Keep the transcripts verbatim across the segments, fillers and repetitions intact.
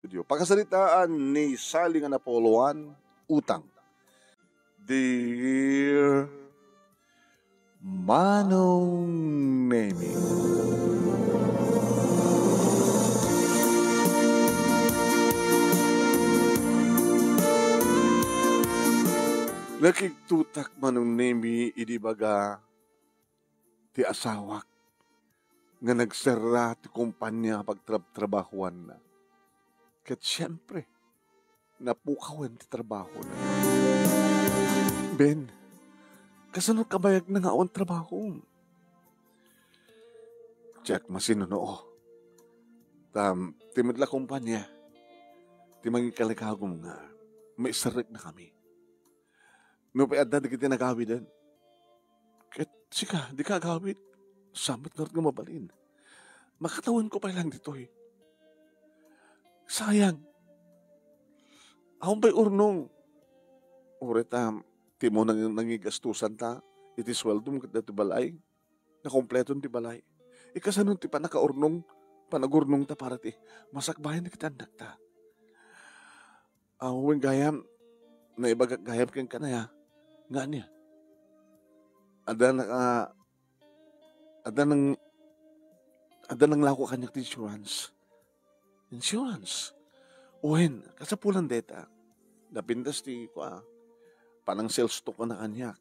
Pakasaritaan ni Sally nga napuloan, utang. Dear Manong Nemi. Nakigtutak, Manong Nemi, idi baga ti asawak nga nagserra ti kompania a pagtrabtrabahuanna. Ket siempre, napukawen ti trabahona. Ben, kasano kabayagna nga awan trabahom? Check, masinuno. Tam, ti met la kompania, ti mangikalikagum nga maiserreknakami. No pay adda dagiti nagawiden, ket sika, dika agawid, saan met ngarud nga mabalin? Makatawenko pay lang ditoy. Sayang. Awan pay urnong. Uray ta, ti mo nang-, nangigastusan ta, iti sueldom ket dati balay. Nakompleton ti balay. Ikasano ti pannakaurnong, panagurnong ta para ti masakbayan dagiti annak ta? Aw, wen gayam, naibagak gayam kenka aya. Nga ania? Adda na, ah, adda nang, adda nanglako kaniak ti insurance. Insurance? Wen, kasapulan dayta. Napintas ti, kua, panang sales talk na kaniak.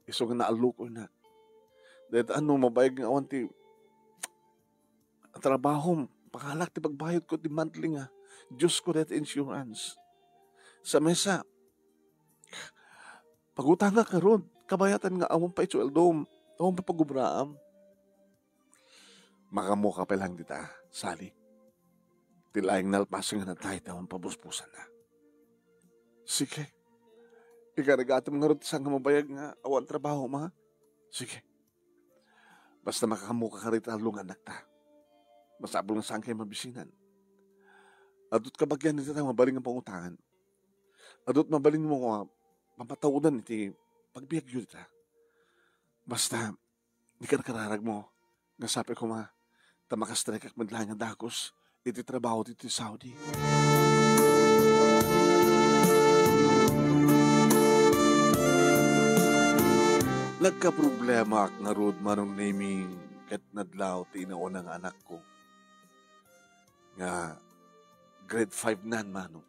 Isu nga naallukoynak. Dayta no mabayag nga awan ti trabahom, pakalak ti pagbayadko ti monthly nga, Diosko, dayta insurance. Sa mesa, pagutangak ngarud, kabayatan nga awan pay sueldom, awan pay pagubraam. Makaammoka pay lang dita, Sally. Ti laeng nalpasen nga natay ti awan pabusbusanna. Sige. Ikargatem ngarud ti saan nga mabayag nga awan trabahom, ha? Sige. Basta makaammoka kadagiti tallo nga annakta. Masapul nga saankayo mabisinan. Adut kabagian dita mabalin nga pangutangan. Adut mabalinmo nga pampataudan iti pagbiagyo dita. Basta, ikarkararagmo, nga sapay koma, ta makastrikak met laeng nga dagus iti trabaho ditoy Saudi. Nagkaproblemaak ngarud, Manong Nemi, ket nadlaw ti inauna nga anakko. Nga grade five nan, Manong.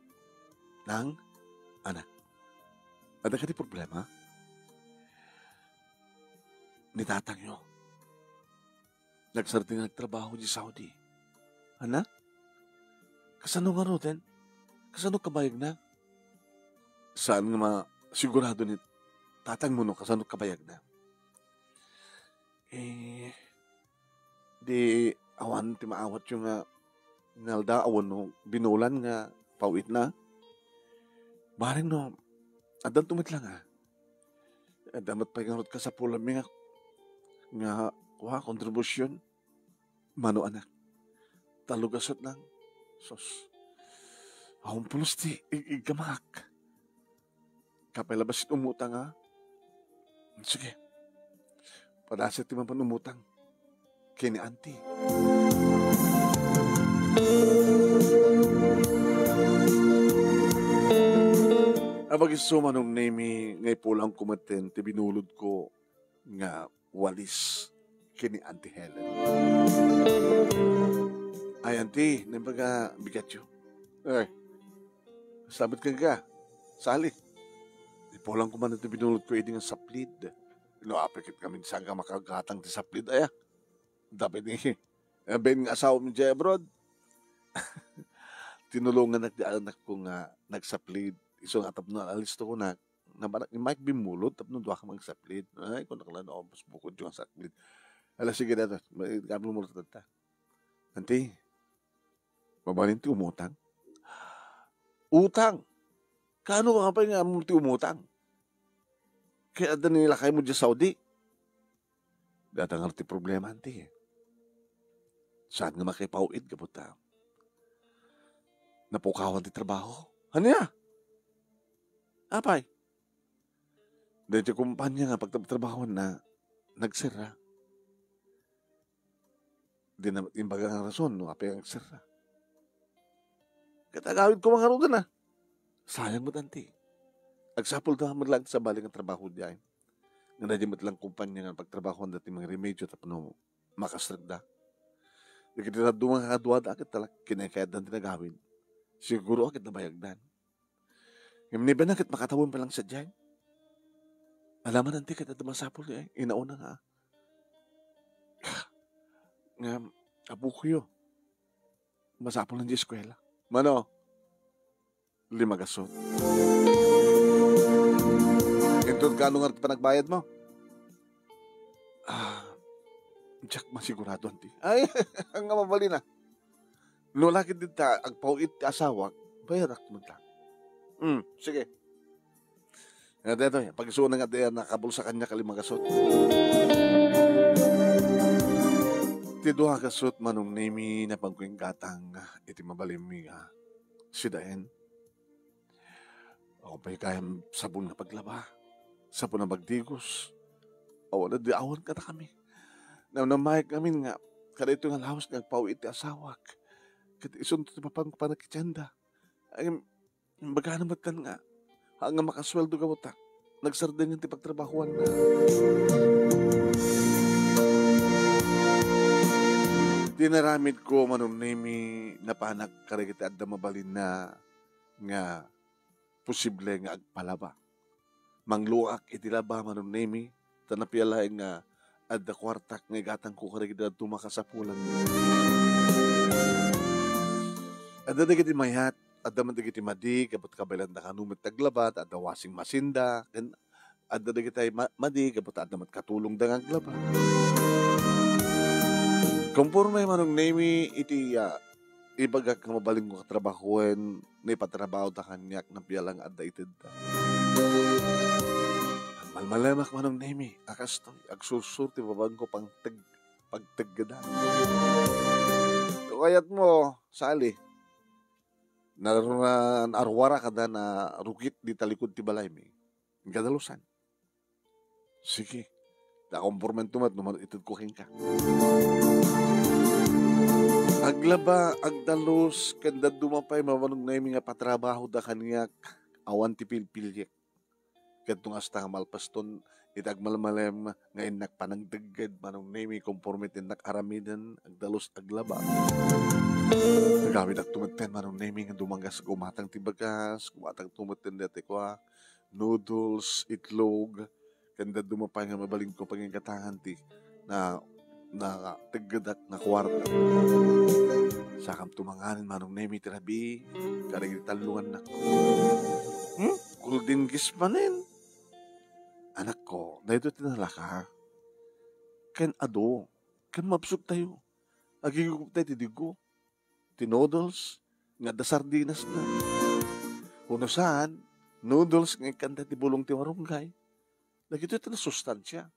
Nang, anak. Adda kadi problema? Ni tatangyo. Nagsardeng nga nagtrabaho di Saudi. Anak? Kasano ngaruden? Kasano kabayagna? Saan nga masigurado ni tatangmo no kasano kabayagna? Eh, di awan ti maawatyo nga nalda wenno binulan nga paw-itna? Bareng no, addanto met lang, a. Adda met pay ngarud kasapulanmi nga, nga, kua, kontribusion. Mano, anak? Tallo gasut lang. Sus. Awan pulos ti ig-, iggamak. Apay la bassit umutang, a? Sige. Padasek ti mapan umutang ken ni auntie. Apay isu, Manong Nemi, nga ipulangko metten ti binulodko nga walis ken ni Auntie Helen. Ay, Auntie, naimbag a bigatyo. Ay, sabit ka ka, Sally. Ipulangko man iti binulodko idi nga saplid. No, apay ket ngamin saan nga makagatang ti saplid, aya? Dapat ni, eh, Ben nga asawam idiay abroad. Tinulongannak ti anakko nga nagsaplid. Isu nga tapno alisto ko na, nabanak ni Mike bimulod tapno dua ka magsaplid. Ay, kunak la, no, mas bukod yung saplid. Ala, sige, dada. May, kami mo ta. Auntie, mabalin ti umutang? Utang? Kaano nga pay nga ammom ti umutang? Kaya adda ni lakaymo diay Saudi? Data nga ti problema, Auntie. Saan nga makipaw-it gapu ta napukawan ti trabaho? Ania? Apay? Daytoy kumpanya nga pagtrabahoanna, nagserra. Di na imbaga nga rason no apay nga nagserra. Ket agawidko man ngaruden a. Sayang met, anti. Agsapulda met laeng ti sabali nga trabaho diay. Nga daydi met lang kumpania nga pagtrabahoan daytoy mangremedyo tapno makasrekda. Dagiti dadduma nga kaduada ket talak-, kinaykayatdan ti nagawid. Siguro a ket nabayagdan. Ngem ni Bena ket makatawen pay lang sadiay. Alamman, anti, ket adda masapul diay. Inauna nga. Ngem, apokoyo. Masapul nga di eskuela. Mano? Lima gasut. Inton kaano nga ti panagbayadmo? Ah, diak masigurado, anti. Ay, nga mabalin a. No, lakit dita, agpaw-it ti asawak, bayadak met lang. Hmm, sige. Nga daytoy, pag-isunan nga diay nakabulsa kaniak a lima gasut. Ti dua gasut, Manong Nemi, napanko inggatang iti mabalinmi nga sidaen. Awan pay gayam sabon nga paglaba, sabon nga magdigos. Awan a di awan kadakami. Namnamaek ngamin nga kadaytoy nga lawas nga agpaw-it ti asawak. Ket isunto ti mapan-, panagkitienda. Ay, imbagana metten nga, haan nga makasueldo gapu ta nagsardeng ti pagtrabahoanna. Ti inaramidko, Manong Nemi, napanak kadagiti adda mabalinna nga posible nga agpalaba. Mangluak iti laba, Manong Nemi, ta napia laeng nga adda kuartak nga igatangko kadagiti dadduma a kasapulan. Adda dagiti mayat, adda met dagiti madi, gapu ta kabaelanda kano met ti aglaba, ta adda washing machine-da, ken adda dagiti ma-, madi, gapu ta adda met katulongda nga aglaba. Konforme, Manong Nemi, iti, ah, ibagak nga mabalinko nga trabahoen, naipatrabahoda kaniak, napia la nga adda itedda. Malmalemak, Manong Nemi, a kastoy, agsursuro ti babaenko pangteg-, pagteggedan. No kayatmo, sali. Nar-, na-, naruara kada narukit dita likud ti balaymi. Kadalusan. Sige. Ta konformento met no manong itedko kenka. Aglaba, agdalus, ken dadduma pay, Manong Nemi, nga patrabahoda kaniak, awan ti pilpiliek. Ket no kasta nga malpaston iti agmalmalem nga innak panangdegged, Manong Nemi, konforme ti innak aramiden, agdalus, aglaba. Nagawidakto metten, Manong Nemi, nga dumanggas, kumatangto ti bagas, kumatangto metten daytoy kua, noodles, itlog, ken dadduma pay nga mabalinko pangigatangan ti na, nateggedak nga kuarta. Sakamto manganen, Manong Nemi, ti rabii, kadagiti talloannak. Hmm? Golden Gis manen? Anakko, daytoy ti nalaka. Ken adu, ken mabsogtayo. Agiguguptayo ti diggo. Ti noodles nga adda sardinasna. Wenno saan, noodles nga ikkanta ti bulong ti marunggay. Dagitoy ti nasustansia.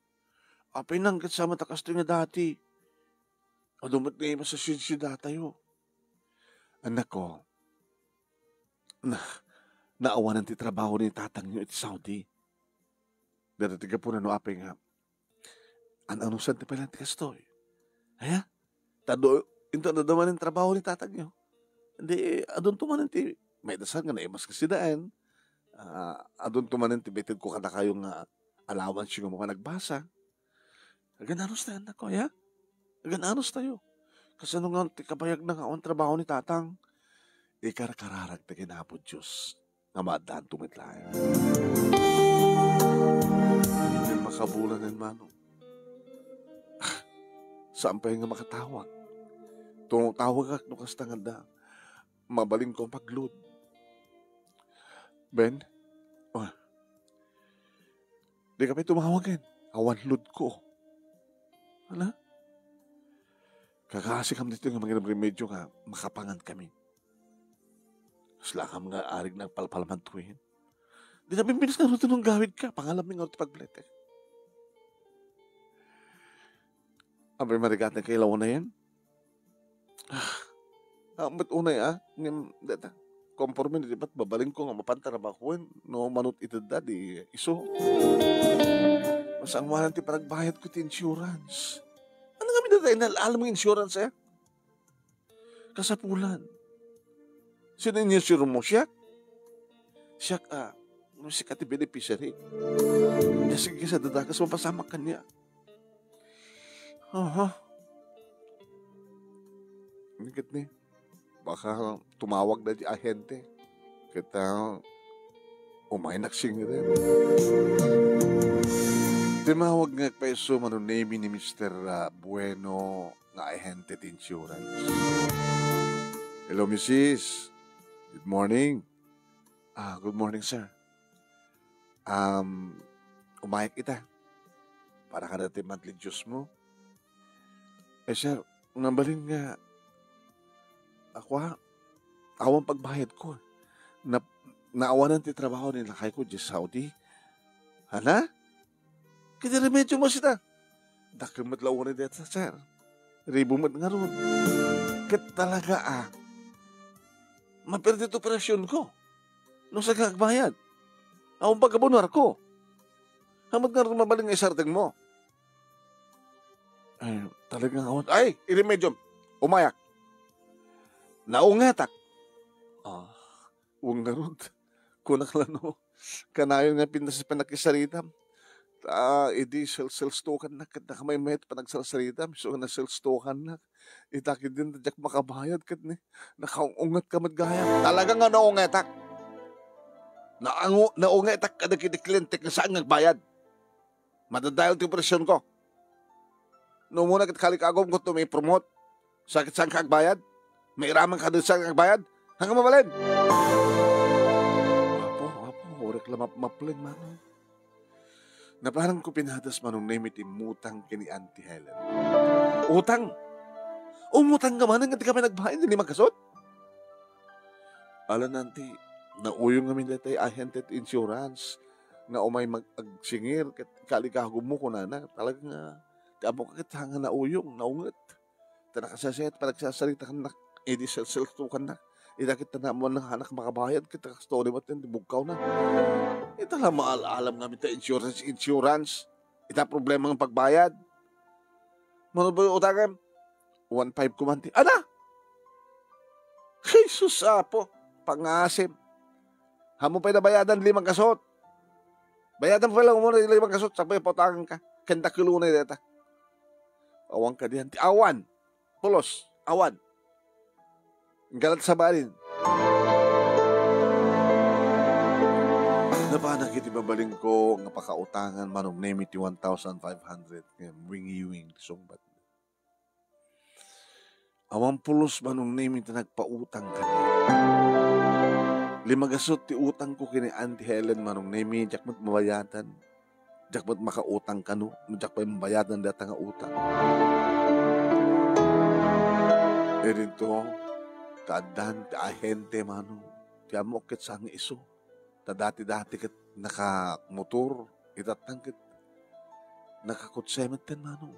Apay nangketsa met a kastoy nga dati? Adu met nga ima sa siudsiudatayo. Anakko, na, naawanan ti trabaho ni tatangyo iti Saudi. Dayta ti gapuna no apay nga an-anusan ti pay laeng ti kastoy. Aya? Ta adu, inton adda manen trabaho ni tatangyo. Di, adunto manen ti, maidasar nga naimas ka sidaen. Ah, adunto manen ti bitedko kadakayo nga allowance nga mapanagbasa. Agan-anustayo, anakko, aya? Agan-anustayo. Kasano nga ti kabayagna nga awan trabaho ni tatang? Ikarkararag ti ken Apo Dios nga maaddaanto met laeng. Ken makabulanen, Manong. Ah, saan pay nga makatawag. Tumawagak no kasta nga adda mabalinko a pag-load. Ben? Oh. Dika pay tumawagen. Awan loadko. Ala? Kakaasi kam ditoy nga mangiremremedyo nga makapangan kami. Kasla kam nga arig nagpalpalaman tuyen. Di na bimbinas nga ruto nung gawid ka. Pangalam mi nga ruto pagblete. Apay marigat nga kailawan na yan? Ah, met unay, ah. Ngem, deta, konforme na di ba't babalinko nga mapan trabahoen no manut itedda di isu. Masangoanan ti panagbayadko ti insurance. Ano nga minatay na alam ng insurance, eh? Kasapulan. Sino insure mo? Siak? Siak, ah, no sika ti beneficiary. Sige, sa dadakas, mapasamak kaniak. Aha. Inggit ni, baka tumawag na ti ahente. Ket, ah, umaynak singirem. Timawag nga agpayso Manong Nemy ni Mister, ah, Bueno nga ahente ti insurance. Hello, misis. Good morning. Ah, good morning, sir. Um, umayak ita. Para kada ti monthly dues mo. Eh, sir, nabalin nga, ako, ah, awan pagbayad ko. Na, naawanan ti trabaho ni lakay ko, di Saudi. Hala? Kiti remedyo mo sita. Dakkel met la unay deta, sir. Ribu met ngarud. Ket talaga, ah, maperdi ti operasyon ko. No saan ka agbayad? Awan pagkabunuar ko. Hamat nga mabalin nga isardeng mo. Ay, talagang awan. Ay, iremedyo. Umayak. Naungetak. Ah, wen ngarud. Kunak la no. Kanayon nga pintas-, panakisaridam. Ta, idi sel-, selstokannak, ket nakamaymayat panagsarsaritam. So, nga naselstokannak. Ita ketdin, diak makabayad, ket ni, nakaungetak met gayam. Talaga nga naungetak. Naangu-, naungetak kadagiti kliente nga saan nga agbayad. Madadael ti operasyon ko. No umuna ket kalikagom ko to may promote. Sakit saan ka agbayad? Mairaman ka doon saan ka agbayad? Hanggang mabalin! Apo, apo, orek la map-, mapleng, mano. Napanan ko pinadas Manong Nemy ti immutang ken ni Auntie Helen. Utang? Umutang ka man nga di ka pay nagbayad ni Magasot? Ala, Auntie, nauyong ngamin daytay ahente ti insurance nga umay mag-, agsingir ket kaligagom mo kunana. Talaga nga, ti ammo ka ket nga nauyong, naunget. Ta nakasasayat, panagsasarita kannak, idi sel-, selstokannak. Ida ket ta naammoan nga anak makabayad, ket kastoy met ti bugkawna. Ita la maal-alam ngamin ta insurance, insurance. Ita problema nga pagbayad. Mano ba utangem? One five ko man ti, ana? Jesus, Apo, pangasim. Haanmo pay nabayadan, lima gasot. Bayadan mo pay la umuna ti lima gasot, sakbay pautangan ka. Ken dakkel unay dayta. Awan ka diyan ti awan. Pulos, awan. Galat sa balin. Napanak iti mabalingko nga pakautangan Manong Nemy ti one thousand five hundred nga wingiwing ti sungbat. Awan pulos Manong Nemy ti nagpautang kaniak. Lima gasot ti utangko ken ni Auntie Helen Manong Nemy, diak met mabayadan. Diak met makautang kano, no diak pay mabayadan dayta nga utang. Idinto, ta addan ti ahente, mano, ti ammok ket saan nga isu. Ta dati-dati ket nakamotor, itattang ket nakakotse metten, mano.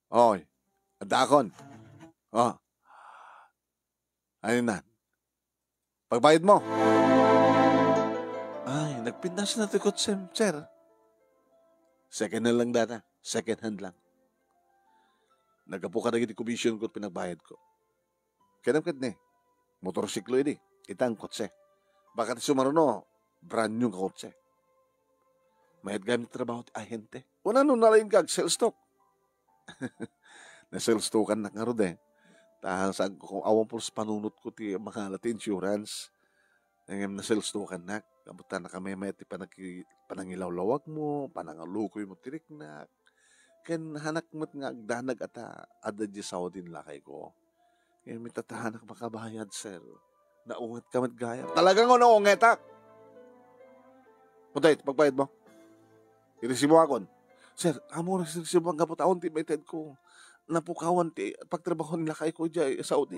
Oy, addaakon. Oh. Ano na? Pagbayad mo? Ay, nagpintas na ti kotsem, sir. Second hand lang data. Second hand lang. Naggapu kadagiti commission ko, pinagbayad ko. Kaya naman ni, motorsiklo idi. Ita ang kotse. Baka ti sumaruno, brand new nga kotse. Mayat gayam ti trabaho ti ahente. Wala no nalaing kag sales talk. Na-sales talk-an nak ngarud eh. Ta saan ko, awan pulos panunot ko ti mangala ti insurance. Ngem na-sales talk-an nak. Kabutta nakamay-mayat ti panagi-, panangilawlawag mo, panangalukoy mo ti riknak. Ken hanak met nga agdanag ata adda di Saudi ni lakay ko. Ngem ita ta hanak makabayad, sir. Naunget ka met gayam. Talaga nga naungetak. Kuday, pagbayad mo. Iresibo akon. Sir, amo resibo ang kapot awan ti maited ko. Napukawan ti pagtrabaho ni lakay ko diay Saudi.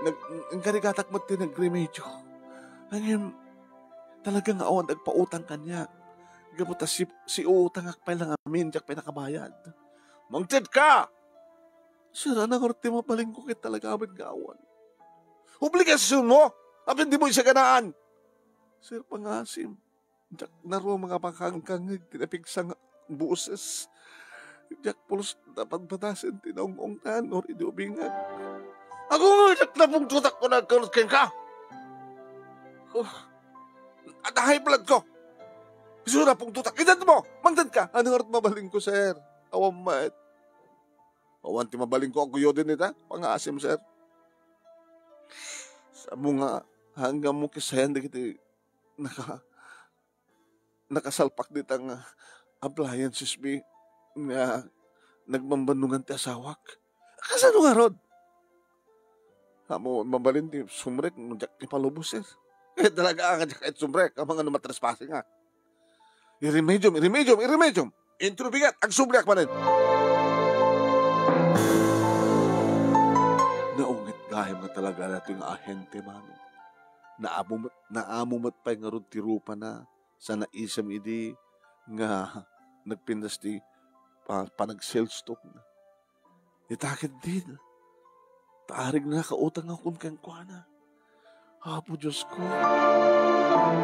Nag-, inkarigatak met ti nagremedyo. Ngem, talaga nga awan agpautang kaniak. Gapu ta si, si utangak pay lang amin, diak pay nakabayad. Mangted ka! Sir, ano nga ti mabalin ko ket talaga amin nga awan? Obligasyon mo! Apin di mo isaganaan! Sir, pangasim. Diak narua nga makangkangeg ti napigsa nga boses. Diak pulos napadpadasen ti naung-ungtan or idi ubingak. Agungar diak napungtotak, kunana kenka. Oh, adda high blood ko. Isu napungtotak. Itedmo, mangted ka. Ania ngarud mabalinko, sir? Awan met. Awan ti mabalinko a guyodem ita. Pangaasim, sir. Sa mo nga, haanmo kisayan dagiti naka-, nakasalpak dita nga appliancesmi nga nagbambannongan ti asawak. Kasano ngarud? Ammom, mabalin ti sumrek no diak ipalubos, sir. Eh, talaga nga diak ket sumrek, amangan no matrespassing, ah. Iremedium, iremedium, iremedium. Intono bigat, agsumreak manen. Naunget gayam nga talaga daytoy nga ahente, Mano. Naamo met, naamo met pay ngarud ti rupana, sa naisem idi nga nagpintas ti pa-, panag-sales talk na. Ita ketdin, ta arigna nakautang nga kun kenkuana. Apo Diosko,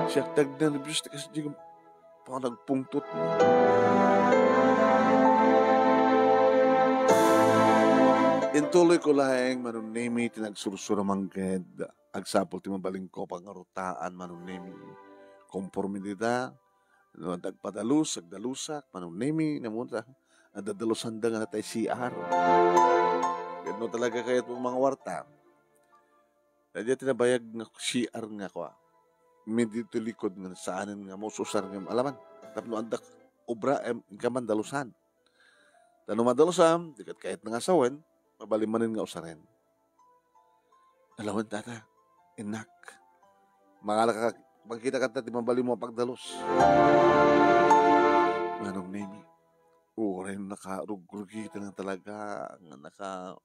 siak ti agnerbios ti kasdi nga panagpungtotna. Intuloyko laeng, Manong Nemi, ti nagsursuro mangged. Agsapul ti mabalinko pangarutaan, Manong Nemi. Konforme dita, no, adda agpadalus, agdalusak, Manong Nemi, namuna, adda dalusanda nga natay C R. Ket no talaga kayatmo manguarta, adda ti nabayag nga C R nga kua. Midi ti likod nga saanen nga maus-usar nga alaman. Tapno adda obra, em, inka man dalusan. Ta no madalusam, di ket kayatna nga sawen, mabalin manen nga usaren. Alawen, tata, innak. Mangalak, mangkita kanta ti mabalinmo a pagdalus. Manong Nemi, uray nakarugrugiten nga talaga, nga naka-,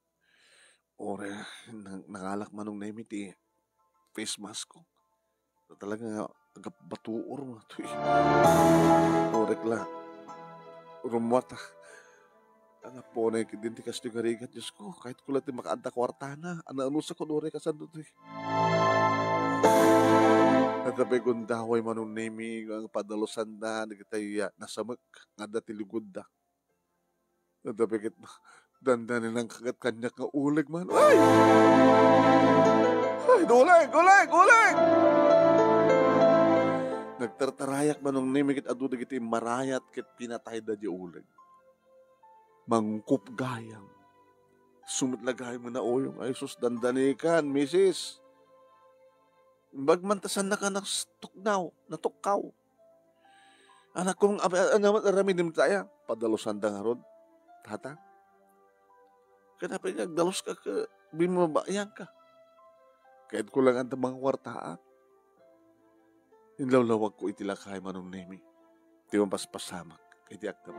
uray nang-, nangalak, Manong Nemi, ti face mask ko. Talaga nga agpabatuor nga toy. Uray la. Rummuar ta. Ania pay ketdin ti kastoy nga rigat, Diosko. Kayatko la ti makaadda kuartana. Ania, anusakon uray kasano toy. Adda pay gundaway, Manong Nemi, nga padalusanda dagiti, ah, nasamek nga adda ti lugotda. Adda pay ket dandaninanka ket kaniak nga uleg man. Ay! Ay, uleg, uleg, uleg! Nagtartarayak, Manong Nemi, ket adu dagiti immarayat ket pinatayda diay uleg. Mangukop gayam. Isu met la gayam nga nauyong. Ay, sus, dandanikan, misis. Imbag man ta saannaka natuknaw, natukkaw. Anakko, ania met aramidem dayta? Padalusanda ngarud, tata. Ket apay nga agdaluska ket bimmabaianka? Kayatko la nga adda manguartaak. Inlawlawagko iti lakay, Manong Nemi, ti mapaspasamak iti agtabo.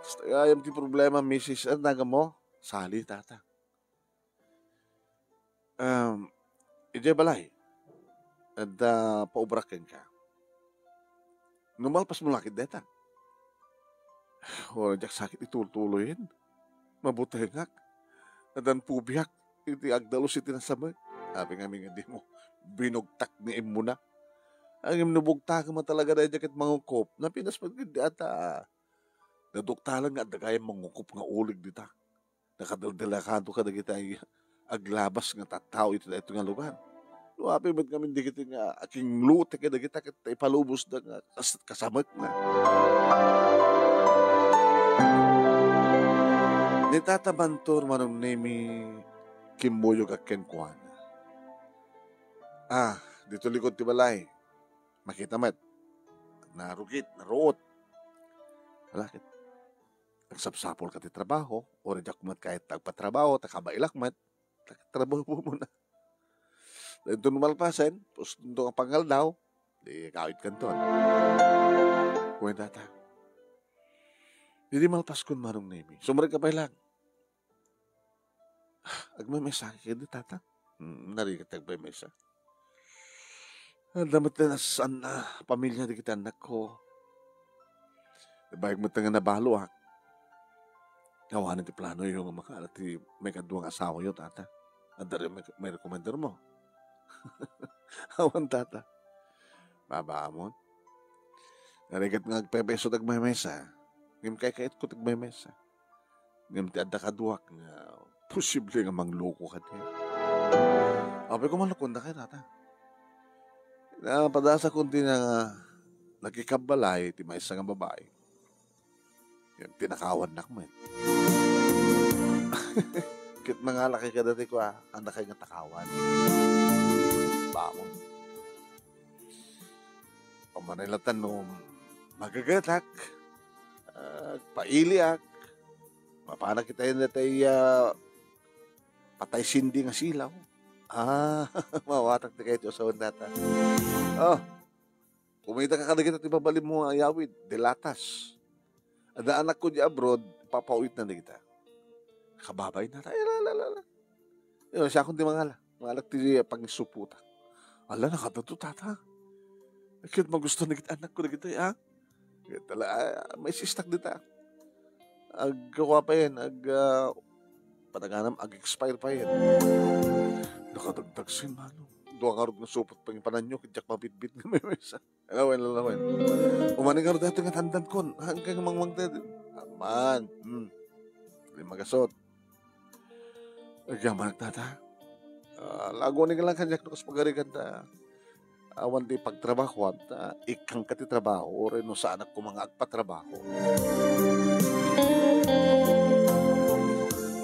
Kasta gayam ti problema, misis. Ania naganmo? Sali, tata. Um, idiay balay, adda paubrak kenka. No malpasmo la ket dayta. Uray diak sakit itultuloyen. Mabutengak. Addan pubiak iti agdalus iti nasamek. Apay ngamin nga dimo binugtak ni immuna? Ngem no bugtakem a talaga daydiay ket mangukop, napinas met ketdi a ta naduktalan nga adda gayam mangukop nga uleg dita. Nakadeldelakado kadagiti aglabas nga tattao iti daytoy nga lugar. No apay met ngamin dagiti nga akinglutek kadagita ket ipalubosda nga kas-, kasamekna. Ni Tata Bantor, Manong Nemi, kimmuyogak kenkuana. Ah, dito likod ti balay. Makita met. Narugit, naruot. Ala ket. Agsapsapulka ti trabaho, uray diak met kayat ta agpatrabaho, ta kabaelak met, ta trabahomuna. Daytoy no malpasen, pustonto nga pangaldaw, di kawitkanton. Kuenta ta. Idi malpaskon, Manong Nemi, sumrekka pay laeng. Agmemesa ketdi, tata. Mm, narigat ti agmemesa. Adda met ti nasaan a pamilia dagiti annakko. Ibaga met nga nabaloak. Awanen ti planoyo nga makaada ti maikadua nga asawayo, tata. Adda rin may, may rekomendarmo? Awan, tata. Babaamon. Narigat nga agpepeso ti agmemesa. Ngem kaykayatko ti agmemesa. Ngem ti adda kaduak nga posible nga mangloko kaniak. Apay ko, manlukon da kay tata. Napadasakon ti na nakikabbalay ti maysa nga babai. Ngem tinakawannak met. Ket mangalakay kadati, kua, annakay nga takawan. Bangon. Pamanay latan no magagatak, agpailiak, mapanak itayen daytay, ah, patay sindi nga silaw. Ah, mawatak ti kayat ti usawen data. Oh, kumita ka kadagita ti mabalin mo nga ayawid, dilatas. Adda anakko di abroad, papauyot na dagita. Kababay na tayo, la, la, la, la. Yun, siya akong di mangala. Mangalak ti pangisuputak. Ala, nakatato, tata. Ket magusto na kita anak ko na kita, ha? Ket ala, ah, may sistak dita. Agkuha pa yan, ag, ah, panaganam, ag-expire pa yan. Nakadagdag sin, mano. Dua nga rod nga supot pangipananyo, ket diak mabitbit nga may mesa. Lawen, lawen. Umani nga rod dati nga tandan kon. Hanggang mangmang tayo. Aman. Hmm. Di magasot. Agyaman tata. Ah, lago ni nga lang kaniak no kas pagarigan ta. Awan di pagtrabahoan ta. Ikang ka ti trabaho. Ore no saan ako mga agpatrabaho.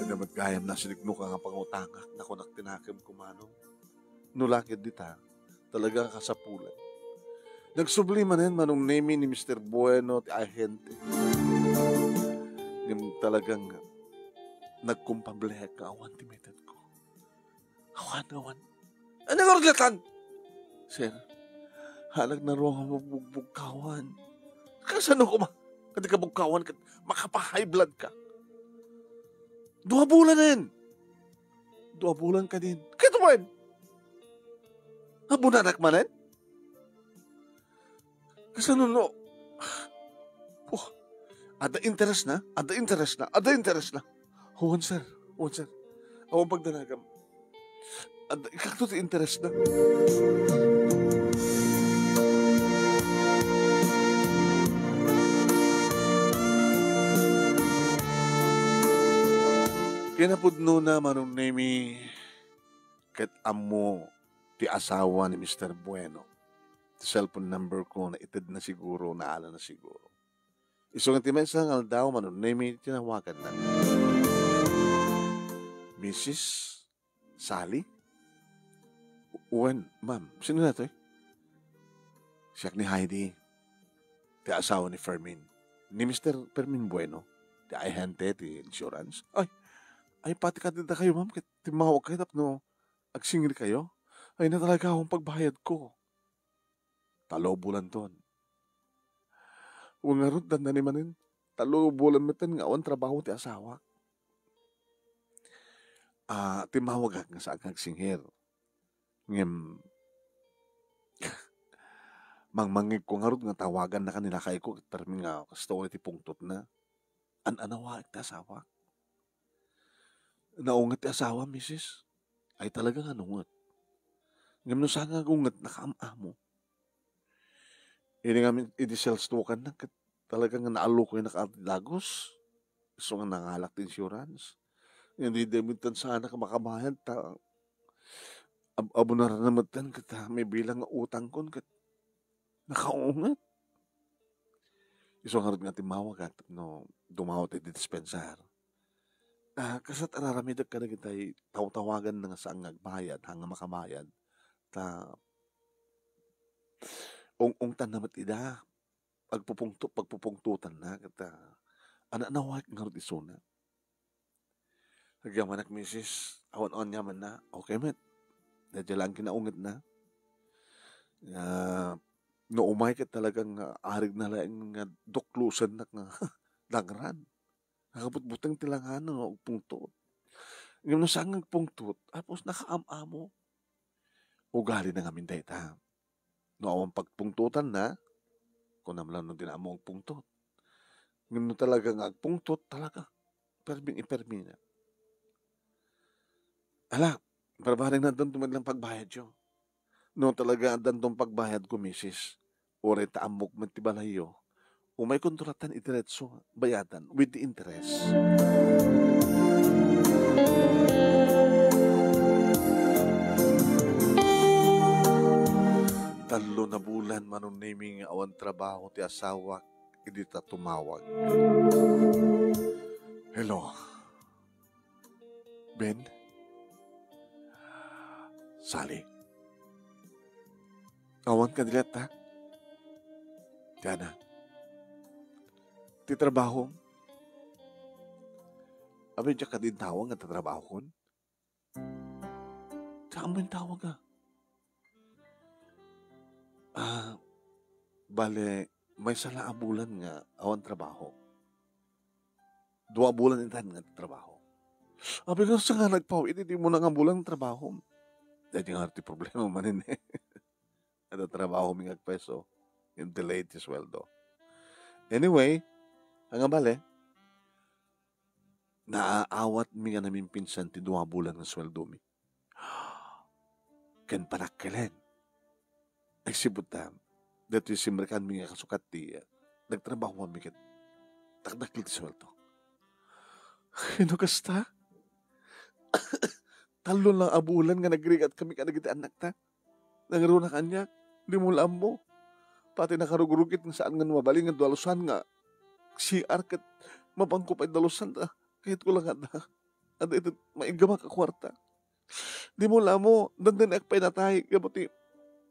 Damat gayam na sinigno ka nga pangutangak. Nakunak tinakim kumano. No langit dita. Talaga kasapulan. Nagsubli manen, Manong Nemi, ni Mister Bueno, ti ahente. Ngem talagang nagkumpableak nga awan ti metedko. Awan, awan. Ano nga rugatan? Sir, halag na ruang mabugbugkawan. Kasano ko ma-, kadi kabugkawan ket makapa-high blood ka? Dua bulanen. Dua bulan kadin. Kito man. Abunanak manen? Kasano no? Puh. Ada interes na? Ada interes na? Ada interes na? Huwan, sir. Huwan, sir. Awan pagdanagam. Ada, ikakto ti interes na. Kinapudno na, Manong Nemi, ket ammo ti asawa ni Mister Bueno. Ti cellphone number ko, naited na siguro, naala na siguro. Isu nga ti maysa nga aldaw, Manong Nemi, tinawagan na. Missus Sally? Wen, ma'am, sino na to eh? Siak ni Heidi, ti asawa ni Fermin. Ni Mister Fermin Bueno, ti ahente ti insurance. Ay, ay, pati ka dita kayo, ma'am, ket timmawag kayo tapno agsingir kayo. Ay, na talaga akong pagbayad ko. Talo bulan ton. Wen ngarud, dandani manen, talo bulan metten nga awan trabaho ti asawa. Ah, timmawagak nga saan nga agsingir. Ngem, mangmangngegko ngarud nga tawagan na kanila kay ko, ket permi nga kasta uray ti pungtotna. An-anawaek ti asawak. Naunget ti asawa, misis. Ay, talaga nga naunget. Ngem no saan nga agunget, nakaam-amo. Idi nga min-, idi sales token na, ket talaga nga naallokoy na ka ti dagus. Isu nga nangalak ti insurance. Ngem di, di metten saan ka makabayad ta ab-, abunaran na metten ket, ah, may bilang nga utang kon ket nakaunget. Isu ngarud nga timmawag, ah, no dumawat iti dispensar. Ah, kasat araramidek kadagitay tawtawagan na nga saan nga agbayad, haan nga makabayad. Ta ung-ungtan na met ida. Agpupungto-, pagpupungtotan na, ket, ah, ana-, nawaek ngarud isuna. Agyamanak, misis, awan aniaman na, okay met. Daydiay laeng kinaunget na. Ah, no umay ket talagang, ah, arig na laeng nga duklosen nak nga dangran. Nakabutbuteng ti langana nga agpungtot. Ngem no saan nga agpungtot, apos nakaam-amo. Ugali na ngamin dayta. No awan pagpungtotan na, kunam lang no di na ammo agpungtot. Ngem no talaga nga agpungtot, talaga, permin ipermi na. Ala, barbareng na addan tumadlang pagbayad yo. No talaga addan tong pagbayad ko, misis, uray ta ammok met ti balayyo, Umaykon to latta iti diretso, bayadan with the interest. Tallo na bulan, Manong Nemi, nga awan trabaho ti asawak idi ta tumawag. Hello. Ben? Sally? Awan ka dilet, ha? Diana? Ti trabaho? Abi, diak kadi intawag nga tatrabahokon? Saan mo intawag, ah? Ah, bale, maysa la a bulan nga awan trabaho. Dua bulan itan nga trabaho. Abi, nga sa nga nagpaw-, iti di mo na nga bulan trabaho. Dahil nga ti problema manin eh. Ada trabaho mi nga agpeso. Yung delay ti sweldo. Anyway, ang bale, naaawat mi nga namimpinsan ti dua bulan nga sweldo mi. Ken panakkelen. Agsipud ta, daytoy simrekan mi nga kasukat ti, ah, nagtrabaho mi ket dakdakkel ti sweldo. Ay, no kasta? Tallo lang a bulan nga nagrigat kami kadagiti annakta. Nangruna kaniak, di mo la ammo. Pati nakarugrugit nga saan nga mabalin nga dalusan nga C R ket mapangko pay dalusan ta. Kayat ko lang adda. Adda iti maiggamak a kuarta. Di mo la ammo, dandaniak pay natay, gapu ti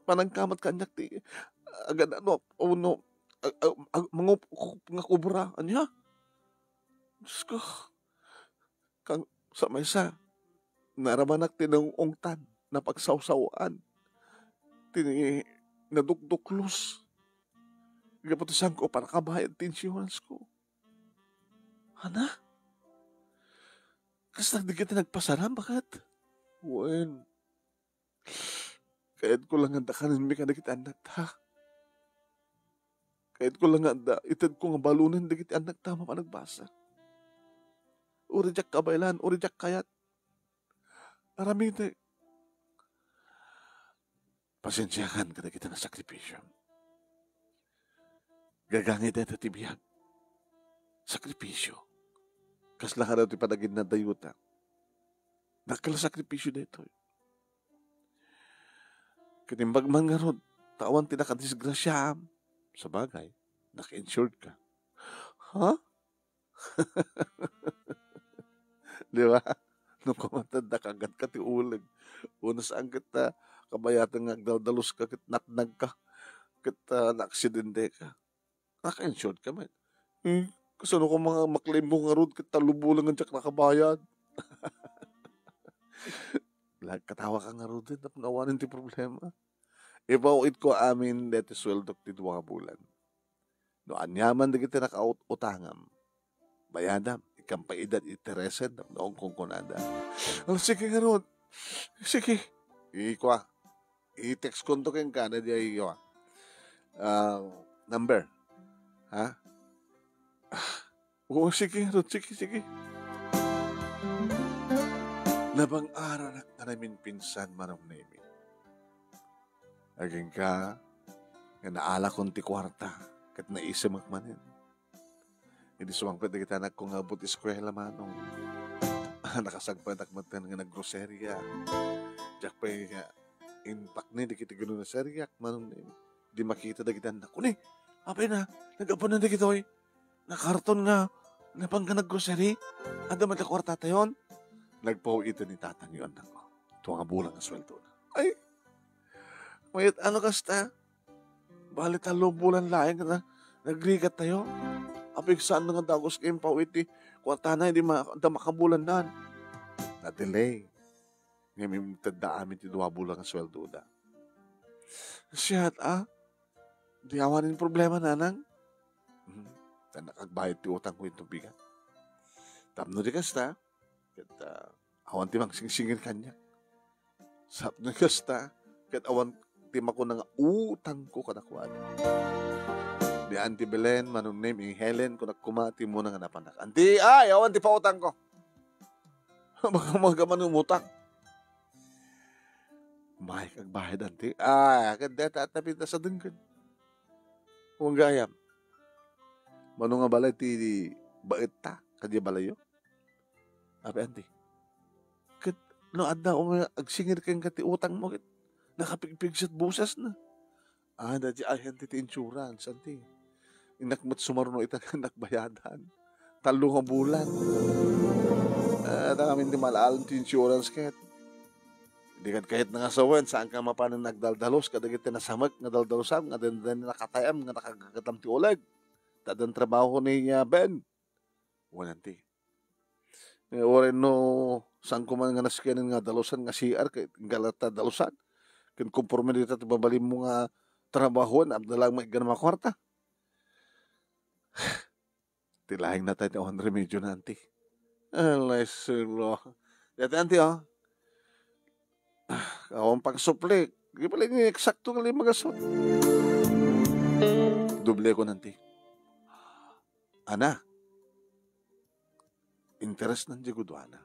panangkamat kaniak ti, agad ano, o no, ag-, ag-, ag-, mangup-, nga kubra, ania? Diyos ko, kang sa maysa, narabanak ti naung-ungtan, napagsawsawan, ti nadukduklos. Gapu ti saan ko panakabayad ti insurance ko. Ana? Kasta dagiti nagpasaram, baket? Wen, kayatko lang nga dakanen mi kadagiti annakta. Kayatko lang nga adda, itedko nga balunen dagiti annakta a mapanagbasa. Uri diak kabaylan, uri diak kayat. Aramidek. Pasensiakan kadagiti nasakripisio. Gagangay dayta ti biag. Sakripisio. Kasla kadaw ti panaginadayutak. Dakkel a sakripisio daytoy. Ket imbag man ngarud, ta awan ti nakadisgrasiaam. Sabagay, naka-insured ka. Ha? Di ba? No kumatad, nakagat ka ti uleg. Unas ang ket, ah, kabayatan nga agdaldalos ka, ket natnag ka, ket, ah, naaksidente ka. Naka-insured ka met. Eh, kasano ko mga maklaim mo ngarud ket tallo bulan nga diak nakabayad? Nagkatawa ka ngarud, eh, tapno awanen ti problema. Ipaw-itko amin deti sueldok ti dua bulan. No aniaman dagiti nakaut-, utangam, bayadam, ikam pay ida iti resen tapno kunkunada. Ah, sige ngarud. Sige. Ikua. I-text konto kenka na di ay, ah, number. Ha? Ah, oo, sige, Rod, sige, sige. Nabang-aranak nga naminpinsan, Manong Nemi. Agingga, nga naalakon ti kuarta, ket naisemek manen. Idi sumangpet dagiti anakko nga abut eskuela, Manong. Nakasagpadak metten nga naggroseria. Diak pay nga impakni dagiti ginroseriak, Manong Nemi. Di makita dagiti annak. Uni, apay na, nag-apunan dagitoy. Nakarton nga, napangka naggrocery. Adda met la kuartatayon. Nagpaw-iten ni tatangyo, annakko. Tua nga bulan nga sueldona. Ay, mayat ano kasta? Bali, tallo bulan laeng nga nagrigat tayo. Apay saan nga dagus nga impaw iti kuartana, di ma-, da makabulannan. Na-delay. Ngem imtedda amin ti dua bulan nga sueldoda. Siya, ah? Di awanen problema, nanang? Hmm. Ta nakagbayad ti utang ko iti bigat. Tapno di kasta, ket, ah, awan ti mangsingsingir kaniak. Sapno kasta, ket awan ti makuna nga utang ko kadakuada. Di Auntie Belen, Manong Nemi, Helen, kunak kuma ti muna nga napanak. Auntie, ay, awan ti pautang ko. Baka maga man umutang. May kagbayad, Auntie. Ay, akin deta at napinta sa denggen. Kung gayam. Mano nga balay ti baetta, kadi balayyo? Ape, anti. Ket no adda nga agsingir kenka ti utangmo, ket nakapigpigsa ti bosesna. Ah, daydi agent ti insurance, anti. Innak met sumaruno ita nga innak bayadan. Tallo nga bulan. Ah, ta amin ti malaalam ti insurance ket. Di kad kayat nga sawen, saan ka mapanen nagdaldalos, kadagiti nasamek nga daldalusan, nga den, den nakataem, nga nakagagatam ti uleg. Ta den trabaho ni, ah, Ben. Wen, anti. Eh, uray no, saan ko man nga naskianen nga dalusan nga C R, kay, nga latta dalusan. Ken konporme dita ti babalinmo nga trabahoen, adda lang maiggan a makwarta. Ti laeng natay ti awan remedio na, anti. Alay, silo. Dati, anti, oh. Ah, awan pagsupli. Di pala ni eksakto nga lima gasot. Doble ko, anti. Ana. Interesnan di guduana.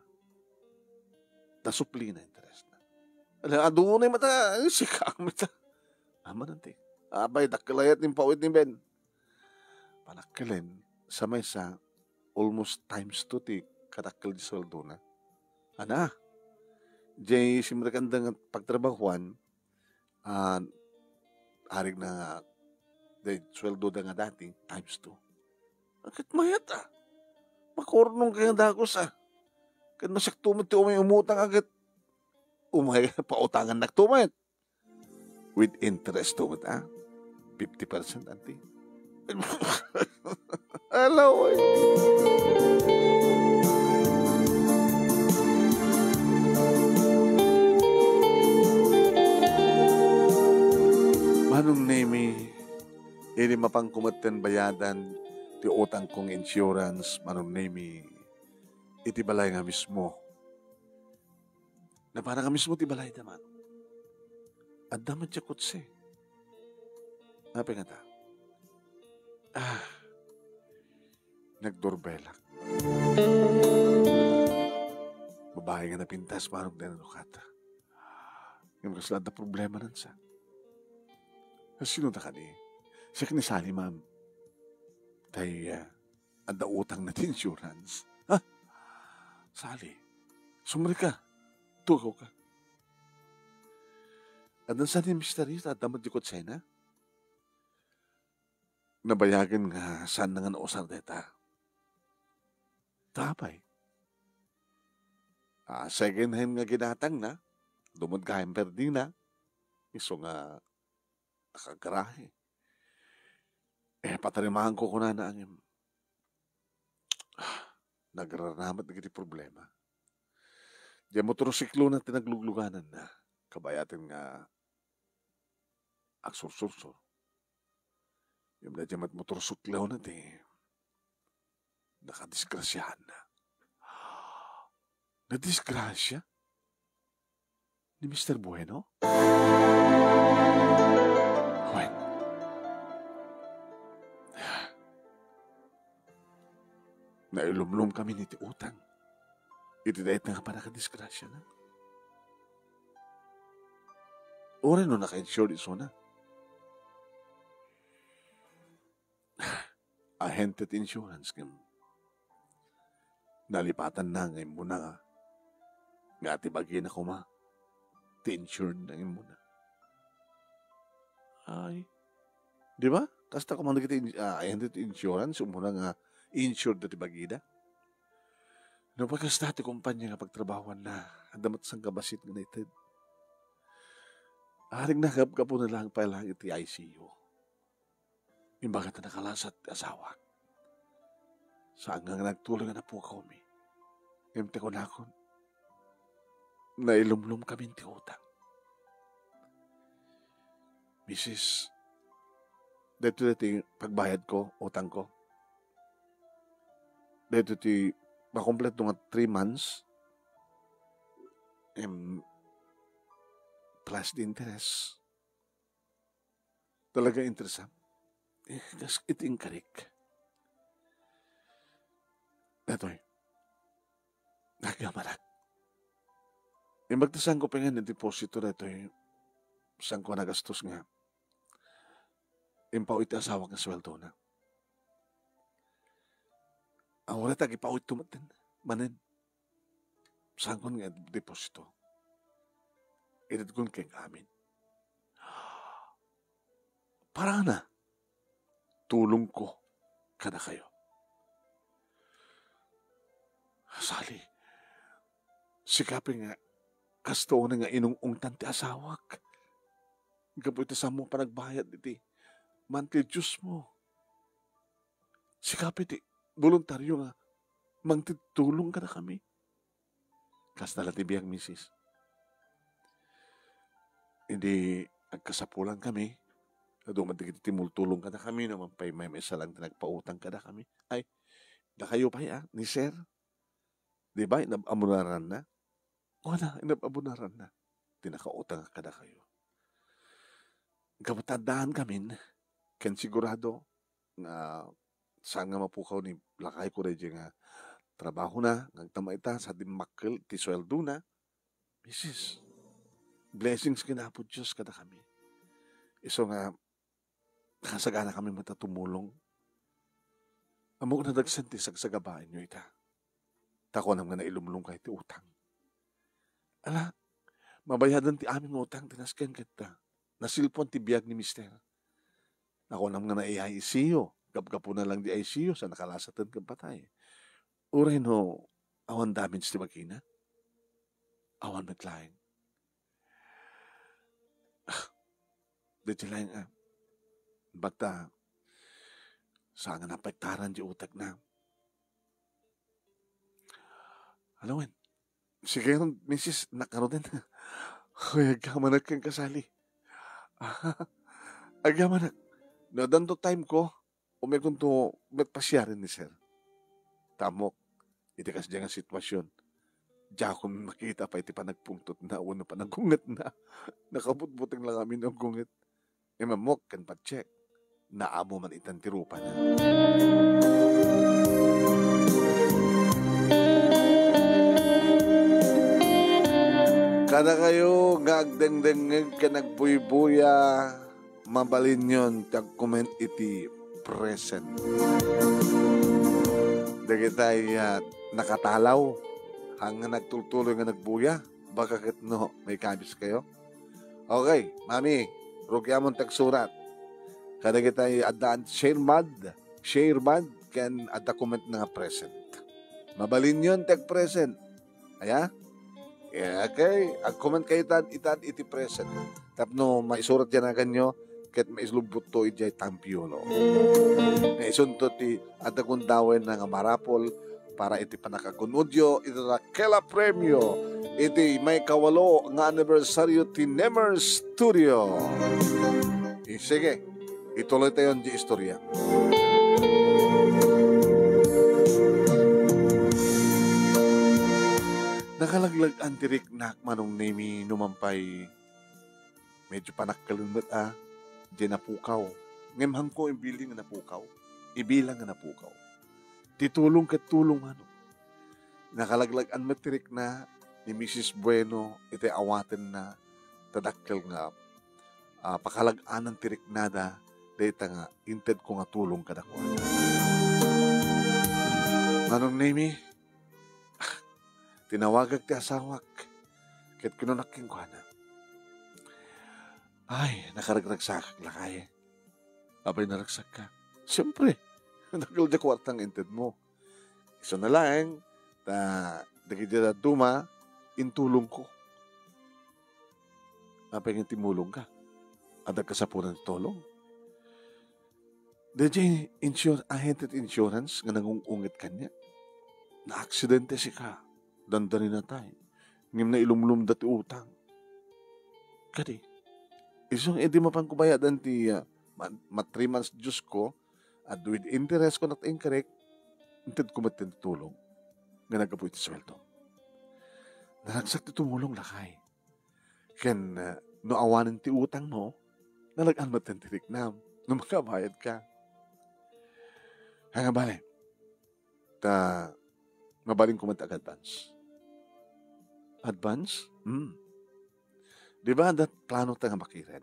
Ta suplina interesnan. Ala, adunay mata, ay, sika mata. Aman, anti. Abay, dakkel ayat ning pawit ni Ben. Panakkelen, sa maysa, almost times two ti kadakkel di sueldona. Ana, jay simrekanda nga pagtrabahuan, ah, arig na nga, di, sueldoda nga dati, times two. Ket mayat, ah. Makurnong kaya dagus, ah. Ket masakto met ti umay umutang, ah, ket umay pautangannak to met. With interest to met, ah. Fifty percent, anti. Hello, eh. Manong Nemi, idi mapanko met ten bayadan ti utangko nga insurance, Manong Nemi, iti balay nga mismo. Napanak a mismo ti balayda, Manong. Adda met ti kotse. Apay ngata? Ah, nagdurbelak. Babae nga napintas, Manong, dayta no kata. Ngem kasla adda problema nansa. Sino ta kadi? Siak ni Sally, ma'am. Tay, ah, adda utangna ti insurance. Ha? Sally, sumrek ka. Tugaw ka. Adda sa ni Mister Reese, adda met di kotsena? Nabayagen nga saan na nga nausar dayta. Ta apay? Ah, second hand nga ginatangna, dumod ka emperdina, isu nga nakagarahe. Eh, patarimaanko kunana ngem, ah, nagraranamat dagiti problema. Diay motorsiklona ti nagluglugananna, kabayaten nga agsursursur. Ngem daydiay met motorsiklona ti nakadisgrasiaanna. Nadisgrasia ni Mister Bueno? Wen, nailumlom kami iti utang iti dayta nga pannakadisgrasiana. Uray no naka-insured isuna. Ahente ti insurance ngem nalipatanna nga immuna nga, nga ti bagina koma ti insured nga immuna. Ay, di ba? Kasta koma dagiti in-, ah, ahente ti insurance, immuna nga insured ti bagida. No, pagkasta ti kumpanya nga pagtrabahuanna, adda met sangkabassit nga naited. Arig nagapgapuna lang pay lang iti I C U. Imbagana ta nakalasat ti asawak. Saan nga nagtuloy nga napukawmi. Ngem ti kunakon, nailumlom kami ti utang. Misis, daytoy ti pagbayad ko, utang ko. Daytoy ti makompleto nga three months. Em, plus the interest. Talaga interesam. Eh, kas iti inkarik. Daytoy. Nagamanak. Imbag ti sangko pengen iti deposito daytoy, sangko nagastos nga impaw iti asawak nga sueldona. Awan ta agipawitto metten manen. Saankon nga deposito. Itedkon kenka amin. Parana, tulongko kadakayo. Sali, sika pay nga kasta unay nga inung-ungtan ti asawak. Gapu iti saanmo panagbayad iti monthly dues mo. Sika pay ti boluntario nga mangted tulong kadakami. Kasta la ti biag, misis. Idi agkasapulankami, adu met dagiti tumultulong kadakami, no, man pay maymaysa laeng ti nagpautang kadakami. Ay, dakayo pay, a, ni Sir. Di ba, inab-abunaranna? O, na, inab-abunaranna ti nakautang kadakayo. Gapu ta addaankamin, ken sigurado nga saan nga mapukaw ni lakayko daydiay nga trabahona, nga agtama ita sa dimmakkel ti sueldona. Misis, blessings ken Apo Dios kadakami. Isu nga nakasaganakami met a tumulong. Ammok nadagsen ti sagsagabaenyo ita. Ta kunam nga nailumlomkayo ti utang. Ala, mabayadan ti amin nga utang ti nasken ket, ah, nasilpuan ti biag ni Mister. Nakunam nga nai-I C U, gapgapuna lang di I C U sa nakalasaten ken patay. Uray no, awan damage ti makina? Awan met laeng. Ah, daytoy laeng, ah. Bagta, saan nga napaiktaran di utekna. Ano wen? Sige, misis, nakaroden. Hoy, agyamanak ken kasali. Ah, agyamanak. No, addanto time ko, umikonto met pasiaren ni Sir. Ta ammok, iti kasdiay nga sitwasyon, diakon makita pay ti panagpungtotna wenno panagungetna. Nakabutbuteng lang amin a gunget. Imammok ken patchek, naammo man itan ti rupana. Kadakayo nga agdengdengngeg ken agbuybuya, mabalinyon ti agcomment iti present. Dagitay, ah, nakatalaw, haan nga nagtultuloy nga nagbuya, baka ket no, maikabis kayo. Okay, mami, rugiamon ti agsurat. Kadagitay addaan share mad, share mad, ken adda comment na nga present. Mabalinyon ti agpresent. Aya? Yeah, okay. Agcomment kayo itad, itad iti present. Tapno maisurat yan aganyo, ket maislubutto idiay tampiolo. Nga isunto ti adda gundaway na nga marapol para iti panakagunodyo iti dakkel a premio iti maikawalo nga anibersaryo ti Nemer Studio. Eh, sige, ituloy tayo di istorya. Nakalaglag-an ti riknak, Manong Nemi, no man pay medyo panakkelen met a, di napukaw. Ngem haanko ibilin nga napukaw. Ibilang nga napukaw. Ti tulong ket tulong, ano. Nakalaglag-an met ti rikna ni Misis Bueno iti awatenna, ta dakkel nga, ah, pakalag-anan ti riknada, dayta nga intedko nga tulong kadakuada. Manong Nemi, tinawagak ti asawak, ket kinunak kenkuana, "Ay, nakaragragsakak lakay." "Apay, naragsakka?" "Siempre, dakkel ti kuarta nga intedmo. Isuna laeng, ta dagiti dadduma, intulongko." "Apay nga timulongka? Adda kasapulan ti tulong?" "Daydiay insur-, ahente ti insurance nga nangung-unget kaniak. Naaksidente sika, dandani natay, ngem nailumlomda ti utang." "Kadi, isu nga idi mapanko bayadan ti, ah, ma-, ma-three months dues ko, at with interest ko nat-, incorrect, intedko met ti tulong nga naggapu iti sueldo." "Naragsak ti tumulong, lakay. Ken, ah, no awanen ti utangmo, nalag-an met ti riknam no makabayadka." "Ania nga bale, ta mabalinko met ag-advance." "Advance?" "Hmm. Di ba, adda planota nga makiren?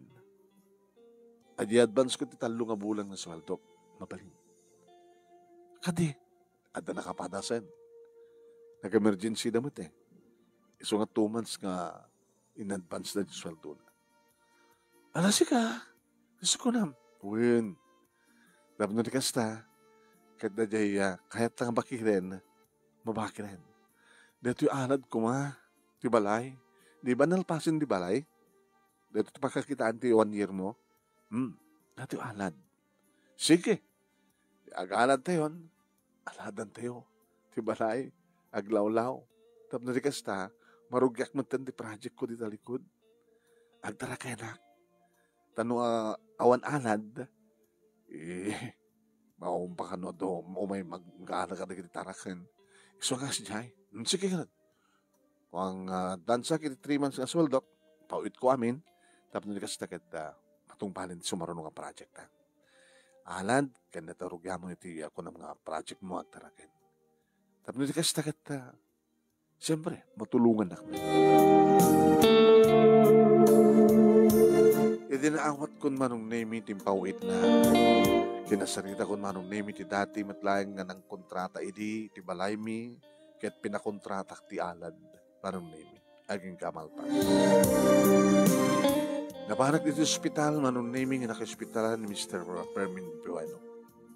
Adi advance ko ti tallo nga bulan nga sueldok. Mabalin." "Kadi, Adda nakapadasen. Nag-emergency da met, eh. Isu nga two months nga in advance da ti sueldona. Ala, sika, isu kunam. Wen. Tapno di kasta, ket daydiay, ah, kayat nga bakiren, mabakiren. Daytoy alad koma, ti balay. Di ba nalpasen di balay? Daytoy ti pakakitaan ti one year mo. Hmm, daytoy alad. Sige. Ti agaladtayon, aladantayo. Ti balay, aglawlaw. Tapno di kasta, marugiak metten ti project ko di talikod. Agtarakayanak. Ta no, ah, awan alad, eh, maumpa ka no, do, umay mag-, mag-anak ka dagiti taraken. Isu nga sadiay. Hmm, sige, nga. Kuan, ah, dansak iti three months nga sueldok, paw-itko amin, tapno di kasta ket, ah, matungpalen ti sumaruno nga project, ah. Alad, ken natarugiamon iti, ah, kunam nga project mo, agtaraken. Tapno di kasta ket, ah, siempre, matulongannak met. Idi naawatkon Manong Nemi ti impaw-itna, kinasaritakon Manong Nemi ti dati met laeng nga nangkontrata idi ti balaymi, ket pinakontratak ti alad, Manong Nemi, agingga a malpas. Napanak iti ospital, Manong Nemi, nga nakaospitalan ni Mister Fermin Bueno.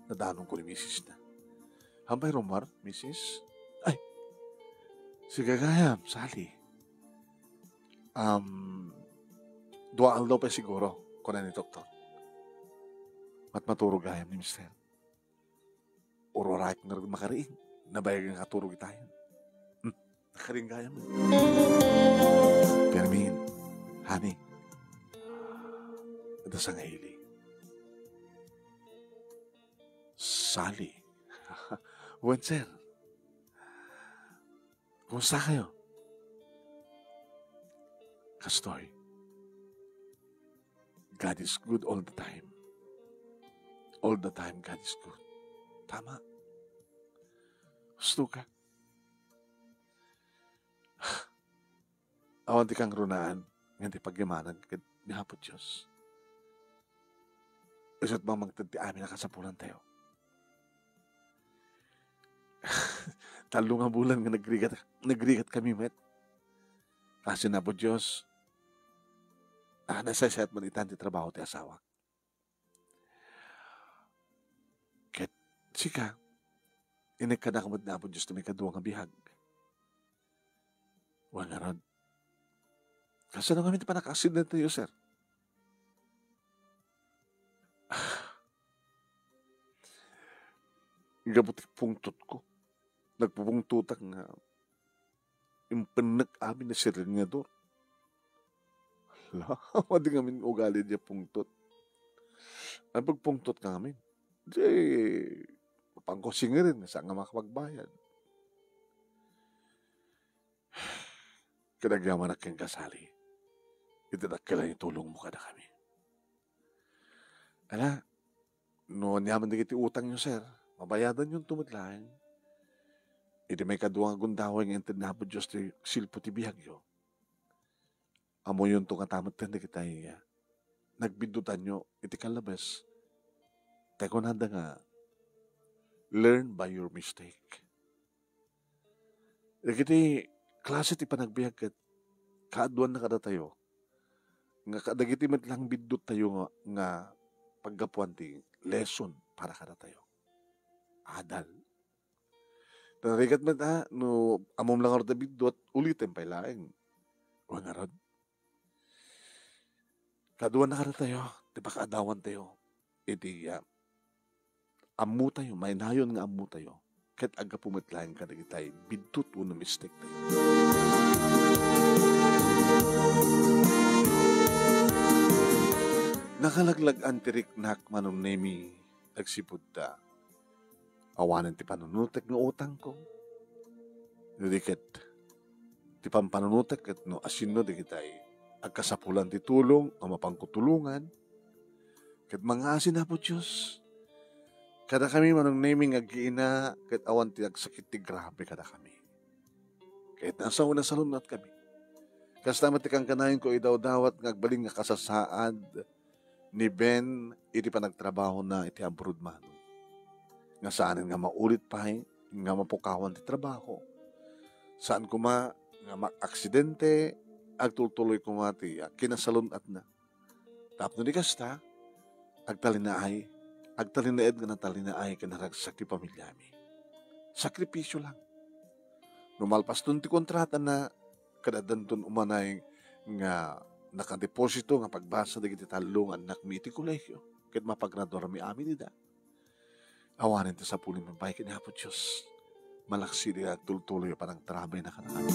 Nadanonko ni misisna. Hampay rummuar, misis? Ay, sige gayam, Sally. Um, dua aldaw pay siguro, kuna ni doktor. Matmaturog gayam ni mister. Ururaek ngarud makariing. Nabayag nga turog itayon. Hmm, nakariing gayam. Fermin, honey. Adda sangahili. Sally. Wen, sir. Kumusta kayo? Kastoy, God is good all the time. All the time, God is good. Tama. Husto ka. Awan ti kangrunaan, nga ti pagyamanag ket ni Apo Dios. Isu't bang mangted ti amin a kasapulantayo. Tallo nga bulan nga nagrigat, nagrigat kami met. Kasi na po Dios, ah, nasaysayat man itan ti trabaho ti asawak. Ket sika, inekkanak met ni Apo Dios ti maikadua nga biag. Wen ngarud, kasano ngamin ti pannakaaksidentayo, sir? Gapu ti pungtotko. Nagpupungtotak nga impennek amin a siringador. Hala, madi ngamin ugali diay pungtot. Ay, pagpungtot ka ngamin. Di, mapanko singirin, saan nga makapagbayad? Ket agyamanak kenka, Sally, iti dakkel a itulongmo kadakami. Ala, no aniaman dagiti utangyo, sir, mabayadanyonto met laeng. Iti maikadua nga gundaway nga inted ni Apo Dios ti silpo ti biagyo, ammoyonto ngata metten dagiti, ah, nagbiddutanyo iti kallabes. Ta kunada nga, "Learn by your mistake." Dagiti klase ti panagbiag ket kaaduanna kadatayo nga kadagiti met laeng bidduttayo nga, nga paggapuan ti lesson para kadatayo. Adal. Ta narigat met a, no ammom la ngarud a biddut, ulitem pay laeng. Wen ngarud, kaaduanna kadatayo ti pakaadawantayo iti, ah, ammotayo, mainayon nga ammotayo, ket aggapu met laeng kadagitay biddut wenno mistake tayo. Nakalaglag-an ti riknak, Manong Nemi, agsipud ta. Awanen ti panunutek nga utangko. No di ket, ti pampanunutek ket no asino dagitay agkasapulan ti tulong a mapanko tulongan, ket mangngaasin Apo Dios. Kadakami, Manong Nemi, nga aggiina, ket awan ti agsakit ti grabe kadakami. Ket nasaw-, nasalunat kami. Kasta met ti kankanayon ko idawdawat nga agbalin nga kasasaad ni Ben iti panagtrabahona iti abroad, Manong. Nga saanen nga maulit pay nga mapukawan ti trabaho. Saan koma nga maaksidente, agtultuloy koma ti, ah, kinasalun-atna. Tapno di kasta, agtalinaay, agtalinaed nga natalinaay ken naragsak ti pamiliami. Sakripisio lang. No malpaston ti kontratana, ket addanton umanay nga nakadeposito nga pagbasa dagiti tallo nga annakmi iti kolegio, ket mapagraduarmi amin ida. Awanen ti sapulem pay ken Apo Dios. Malaksid nga agtultuloy a panagtarabay na kadakayo.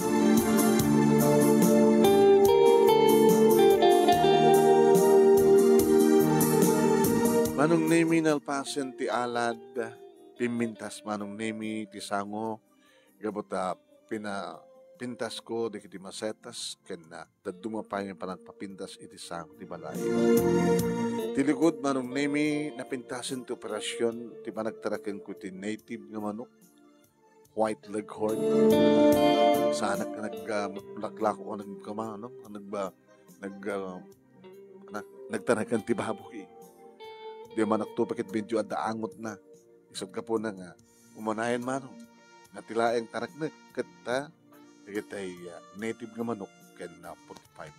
Manong Nemi, nalpasen ti alad, pimmintas Manong Nemi ti sango, gapu ta pina-, pintasko dagiti masetas ken na dadduma pay nga panagpapintas iti sango ti balay. Ti likod Manong Nemi, napintasen ti operasion ti panagtarakenko ti native nga manok, white leghorn. Saanak nga nag-, ah, laklako, nagkama, ano, nagba-, nag-, ah, na-, nagtaraken ti baboy. Di manok to, paket medyo adda angotna. Isut' gapuna nga, umanayan Manong, nga ti laeng taraknek ket ta, dagitay, ah, native nga manok ken, ah, forty-five.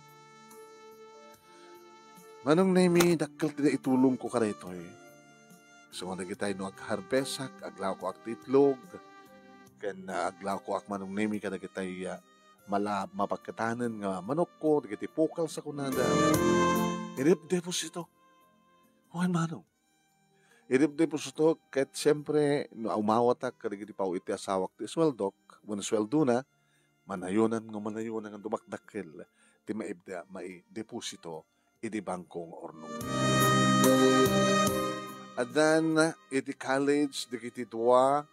Manong Nemi, dakkel ti naitulongko kadaytoy. So, dagitay no agharbesak, aglakoak ti itlog, ken, ah, aglakoak Manong Nemi kadagitay, ah, mala-, mapaketanen nga manokko, dagiti pokals a kunada. Irep deposito. Wen Manong. Irep deposito ket siempre, no umawatak kadagiti pau iti asawak ti sueldok, wenno sueldona, manayonan nga manayonan nga dumakdakkel ti maibda, maideposito iti bangko nga urnong. Addan iti college dagiti dua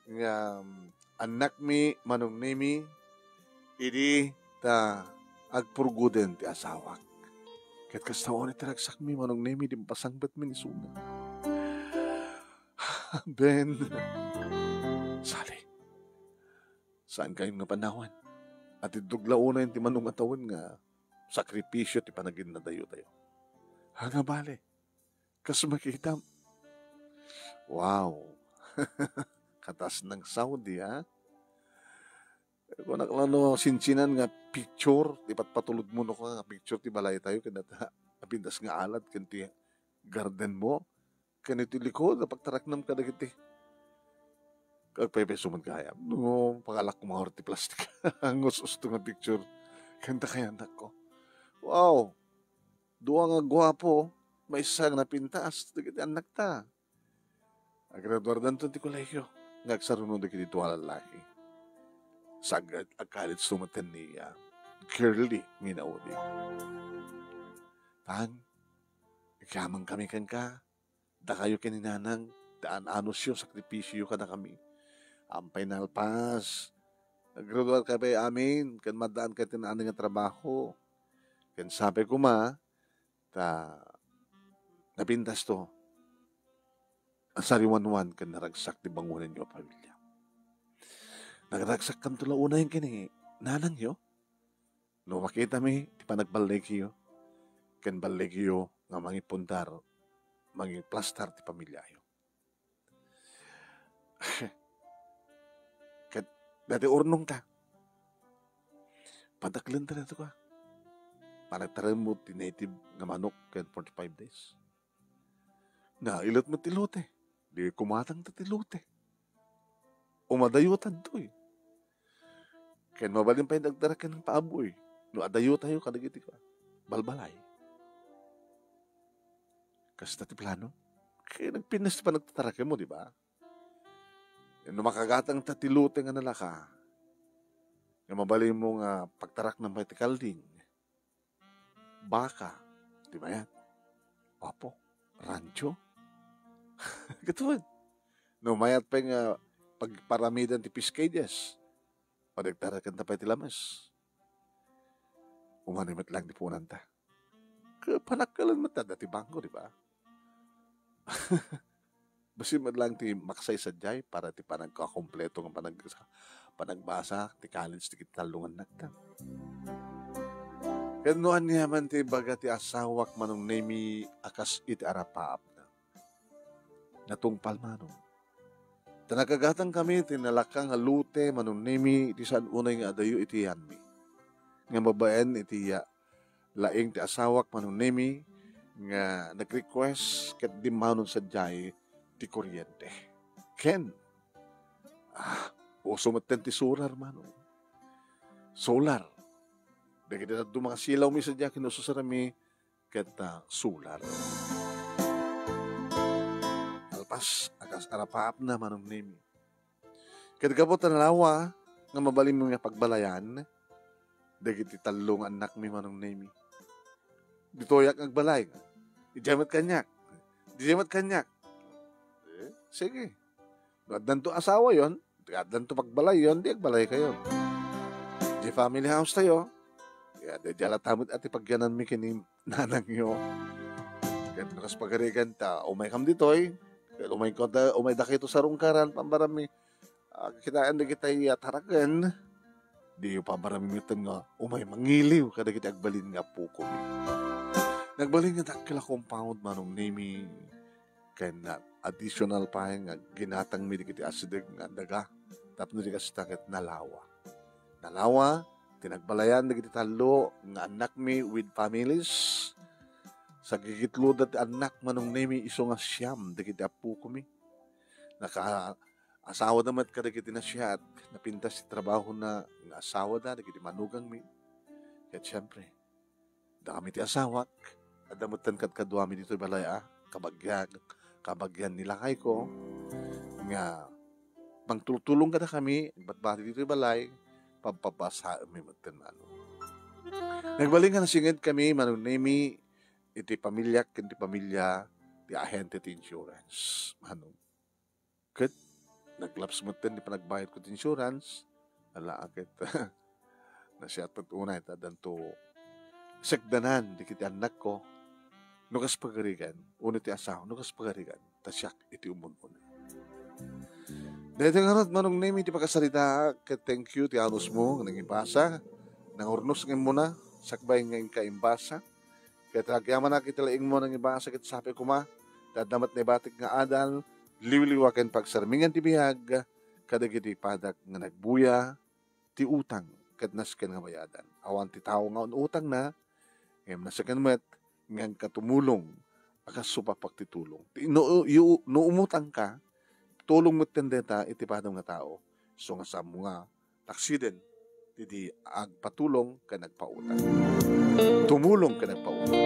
nga, um, annakmi Manong Nemi, idi ta agpurgoden ti asawak. Ket kasta unay ti ragsakmi Manong Nemi, di mapasangbetmi ni Suna. Ben, Sally, saan kayo nga panawan? Atiddog la unay ti Manong a tawen nga sakripisio ti panaginnadayotayo. Ania bale, kas makitam. Wow. Katas ng Saudi, ha? Kunak lang no sinsinan nga picture, ti patpatulod mo no nga picture ti balaytayo, ken data napintas nga alad, ken ti garden mo, ken iti likod, a pagtaraknam kadagiti. Agpaypayso man gayam. No, pagalak ko nga ti plastik. Ang us-usto nga picture. Kanta kay anak ko. Wow! Dua nga guapo, maysa nga napintas, dagiti annakta. Agraduardanto ti kolegio, nga agsaruno dagiti dua a lallaki. Sa ag-, agkalit sumaten ni, ah, Girly nga inaudi. Pang, agyamankami kenka, dakayo ken ni Nanang, daan anusyo, sakripisyo kadakami. Ampay nalpas. Naggraduar kami amin, ken maddaan kay ti naanen nga trabaho. Ken sapay koma, ta napintasto. Asariwanwan ken naragsak ti bangonenyo a pamilya. Nagragsakkanto la unayen ken ni nanangyo. No makitami ti panagballigyo, ken balligyo nga mangipundar, mangiplastar ti pamilyayo. Ket dati urnongta. Padaklenta daytoy ka. Panagtarammo ti native nga manok ken forty-five days. Nailet met ti lote. Di kumatangta ti lote. Umadayota ditoy. Ken mabalin pay dagdara ken paaboy. No adayotayo kadagiti balbalay. Kasta ti plano. Kaya nagpinas ti panagtatarakemo, di ba? No makagatangta ti lote nga nalaka, nga mabalinmo nga pagtaraknam pay ti kalding, baka, ti mayat. Apo, rancho. Gatuan. No mayat pay nga pagparamidan ti fish cages, padagtarakenta pay ti lames. Umani met lang ti punanta. Ka-, panakkalan met dati bangko, di ba? Basi met lang ti maksay sadiay para ti panagkakompleto nga panag-, panagbasa ti college ti tallo nga annakta. Ken no ania man ti ibaga ti asawak, Manong Nemi, a kas iti arapaapna. Natungpal, Manong. Ta nakagatangkami ti nalaka nga lote, Manong Nemi, iti saan unay nga adayo iti yanmi. Nga babaen iti ya-, laing ti asawak, Manong Nemi, nga nag-request ket dimmanon sadiay ti kuryente. Ken, ah, uso metten ti solar, Manong. Solar. Dagiti dadduma nga silawmi sadiay, kinususermi ket, ah, solar. Alpas a kas arapaapna, Manong Nemi. Ket gapu ta nalawa nga mabalinmi nga pagbalayan dagiti tallo nga annakmi, Manong Nemi. Ditoyak nga agbalay. Idiay met kaniak. Idiay met kaniak. Eh, sige. No addanto asawayon, addanto pagbalayon, di agbalaykayo. Di family house tayo. Kaya di, di alata met a ti pagyananmi ken ni nanangyo. Ket no kas pagarigan ta, umaykam ditoy. Ket umayko ta, umaydakayto sarungkaran, pambarammi. Ah, kitaen dagitay a taraken. Diyo pambarammi metten nga umay mangiliw kadagiti agbalin nga appokomi. Nagbalin nga dakkel a compound, Manong Nemi. Ken na-, additional pay nga ginatangmi dagiti asideg nga daga tapno di kasta ket nalawa. Nalawa ti nagbalayan dagiti tallo nga annakmi with families. Sagigitloda ti annak, Manong Nemi, isu nga siam dagiti appokomi. Naka-, asawada met kadagiti nasayaat, napintas ti trabahona nga asawada dagiti manugangmi. Ket siempre, dakami ti asawak, adda metten kadkaduami ditoy balay a kabagian, kabagian ni lakayko nga mangtultulong kadakami, agbatbati ditoy balay, pagpapasaemi metten, Manong. Nagbalin nga nasingedkami, Manong Nemi, iti pamiliak ken ti pamilya ti ahente ti insurance, Manong. Ket naglaps metten ti panagbayadko ti insurance. Ala, ket nasayaat met unay ta addanto sekdanan dagiti annakko. No kas pagarigan, wenno ti asawa, no kas pagarigan, ta siak iti umun-una. Daytoy ngarud, Manong Nemi, ti pakasarita, ket thank you ti anusmo nga nangibasa. Nangurnos nga immuna, sakbay nga inka imbasa. Ket agyamanak iti laingmo a nangibasa ket sapay koma, ta adda met naibatik nga adal, liwliwa ken pagsarmingan ti biag kadagiti padak nga nagbuya ti utang ket nasken nga bayadan. Awan ti tao nga un-utangna, ngem nasken met nga inka tumulong a kas supapag ti tulong. Ti, no, yu-, no umutangka, tulong metten dayta iti padam nga tao. Isu nga saanmo nga taksiden ti di agpatulong ken agpautang. Tumulong ken agpautang.